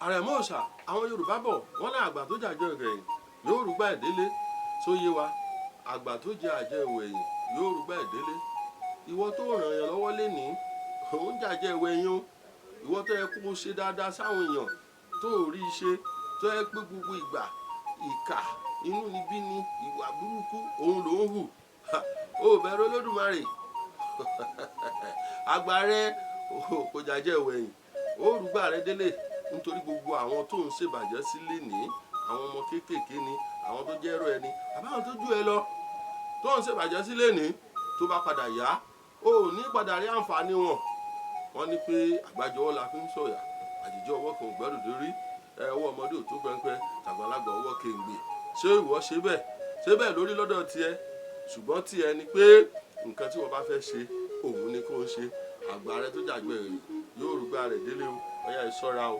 Àrẹ̀mú Òòṣà, àwọn Yorùbá bọ̀ wọ́n ní àgbà tó jàjọ ìgbẹ̀yìn yóò rúgbà ìdílé. Tó yé wa, àgbà tó jẹ àjẹ ìwẹ̀yìn yóò rúgbà ìdílé. Ìwọ tó ràn yàn lọ́wọ́ lénìí, òun jàjẹ ìwẹ̀yìn o. Ìwọ tó yẹ kó o ṣe dáadáa sáwọn èèyàn tó ò rí i ṣe, tó yẹ pé gbogbo ìgbà ìkà, inú níbí ni ìwà burúkú òun ló ń hù, ó bẹ̀rù Olódùmarè. Àgbà rẹ kò jàjẹ ìwẹ̀yìn, ó rúgbà rẹ délé, nítorí gbogbo àwọn tó ń ṣèbàjẹ́ sílé ní, àwọn ọmọ kéékèèké ni, àwọn tó jẹ́ ẹrọ ẹni àbáwọn tó jù ẹ lọ tó ń ṣèbàjẹ́ sílé ní, tó bá padà yá, ó ní padà rí àǹfààní wọn. Wọ́n ní pé àgbájọ ọwọ́ la fi ń sọ̀yà, àjèjì ọwọ́ kan ò gbẹ́rù dórí. Ẹ ọwọ́ ọmọdé ò tó pẹ́ńpẹ́, tàgbàlagbà ọwọ́ kéǹgbè. Ṣé ìwọ ṣe bẹ́ẹ̀? Ṣé bẹ́ẹ̀ lórí lọ́dọ̀ tiẹ̀? Ṣùgbọ́n tiẹ̀ ni pé nǹkan tí wọ́n bá fẹ́ ṣe, òun ni kó ń ṣe. Àgbà rẹ tó jàgbẹ́ rẹ̀ yóò rúgbà rẹ̀ délé o. Ọyá, ìṣọ́ra o.